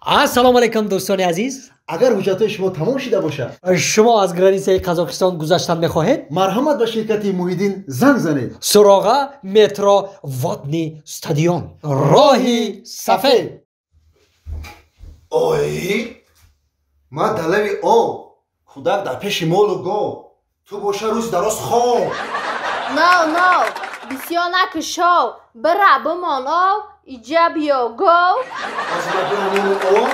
Ассалому алайкум дӯстони азиз. Агар ҳуҷҷатҳои шумо тамом шуда бошад, шумо аз границаи Қазоқистон гузаштан мехоҳед? Марҳамат, ба ширкати Муҳиддин занг занед. Суроға: метро Водный стадион, роҳи сафед. Ой, ман далави об, кӯдак дар пеши молу гов, ту боша рӯз дароз хоб. Но, но, бисёр накушов, бира бимон ов, иҷа биё гов. Аз мабиёнону ов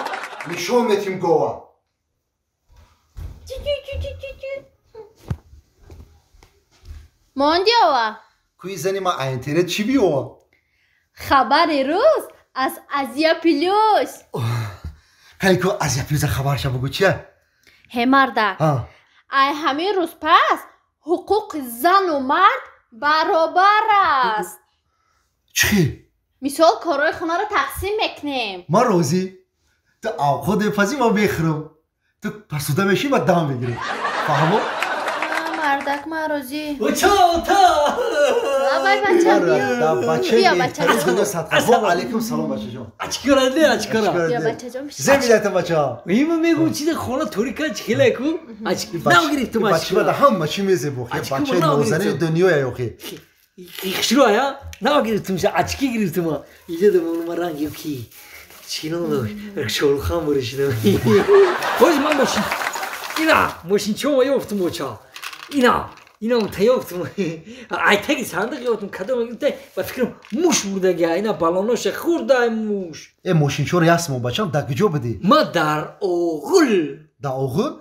нишон метим гова. Монди ова? Кӯи зани ман а интернет чӣ биёва? Хабари рӯз аз Азия Плюс. Кали ку Азия Плюса хабарша бугӯ, чия? Ҳе мардак, ай ҳамин рӯз пас ҳуқуқи зану мард баробар аст. Чӣ? Мисол, корҳои хонаро тақсим мекунем. Ман розӣ. Ту авқот мепазӣ, ман мехӯрам. Ту пасуда мешӣ, ман дам мегирам. Фаҳмо? Мардак, ман розӣ. Оча! Лабай, бача, биё. Биё, бачаҷон. Алайкум салом, бачаҷон. Ачкора не, ачкора. Биё, бачаҷон. Зе милата, бача. Има мегӯм, чида хона торика чихела ку? Нав гирифтум. Бача да ҳама чӣ мезебо. Бачаи нозанини дунёя ёхи. Хушрӯ ая? Нав гирифтум, ачки гирифтум. Иҷа да ма ранг ёки. Чинон Шорухан буришидам. Боз ман мошин. Ина, мошинчома ёфтум, оча. Ина, инам таёфтум. Ай таги сандиқ ёфтум, кадом гирифта, ба фикрам муш бурдаги, ина балоноша хӯрдай муш. Э, мошинчоро ясмо, бачам, дар куҷо будӣ? Ма дар оғул. Дар оғул?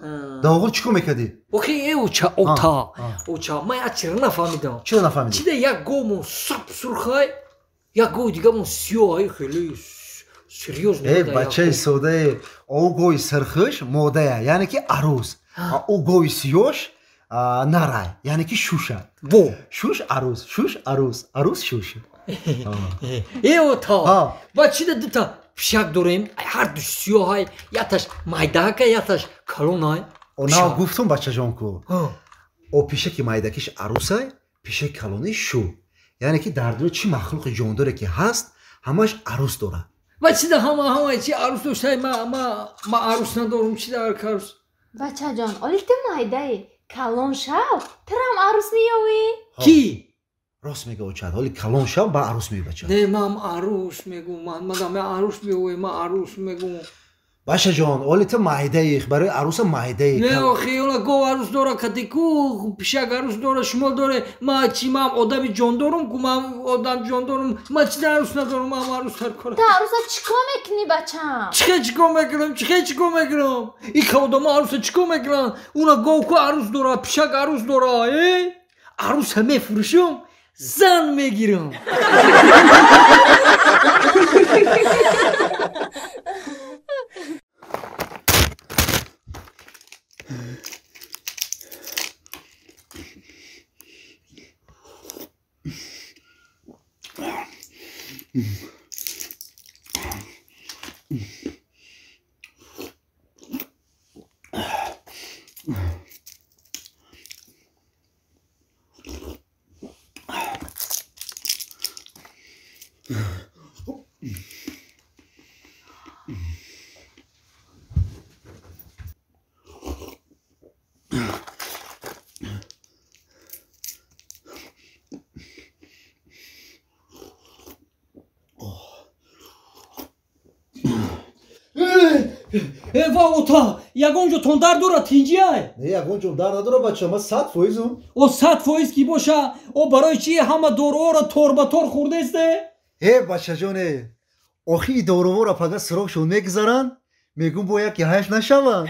Дар оғул чӣ кор мекардӣ? Охи, э, оча, ота. Оча, ман як чиро нафаҳмидам. Чиро нафаҳмидӣ? Чида як говмон сап сурхай, як гови дигамон сиёҳай, хеле серьёзно. Э, бачаи содае, ӯ гови сирхиш модая, яъне ки арӯз. Ӯ гови сиёш нарай, яъне ки шуша. Во. Шуш арӯз, шуш арӯз, арӯз шуш. Э, ота. Ба чида дута пишак дорем, ҳарду сиёҳай, якташ майдака, якташ калонай. Она гуфтум, бачаҷон, ку. О, пишаки майдакиш арӯсай, пишаки калони шу. Яъне ки дар дунё чӣ махлуқи ҷондоре ки ҳаст, ҳамаш арӯс дорад. Ва чида ҳама ҳама чи арӯс доштай, ма арӯс надорум, чи дар арӯс? Бачаҷон, оли ту майдаи, калон шав, турам арӯс меёвӣ. Ки? Рост мега очад, ҳоли калон шав, ба арӯс меёвӣ, бача. Не, ман арӯс мегӯм, ман арӯс меёвем, ман арӯс мегӯм. Бачаҷон, оли ту майдаи, барои арӯса майдаи. Не, охи, ола гов арӯс дора, кати ку, пишак арӯс дора, шумо доре, ма чи, ман одами ҷондорум ку, ман одам ҷондорум, ма чи арӯс надорум, ман арӯс дар кора. Ту арӯса чӣ кор мекунӣ, бачам? Чихе чӣ кор мекунам, чихе чӣ кор мекунам? Ика одама арӯса чӣ кор мекунанд? Уна гов ку арӯс дора, пишак арӯс дора, э? Арӯса мефурӯшам, зан мегирам. Э, ва ота, ягон ҷо тон дард дорад, тинҷиай? Не, ягон ҷо дард надорад, бача, ман 100 фоизум. О, 100 фоиз ки боша, о, барои чи ҳама доруҳоро тор ба тор хӯрдесте? Э, бачаҷоне, охи доруҳоро пага срокшон мегузаранд, мегӯм бо яке ҳайф нашаванд.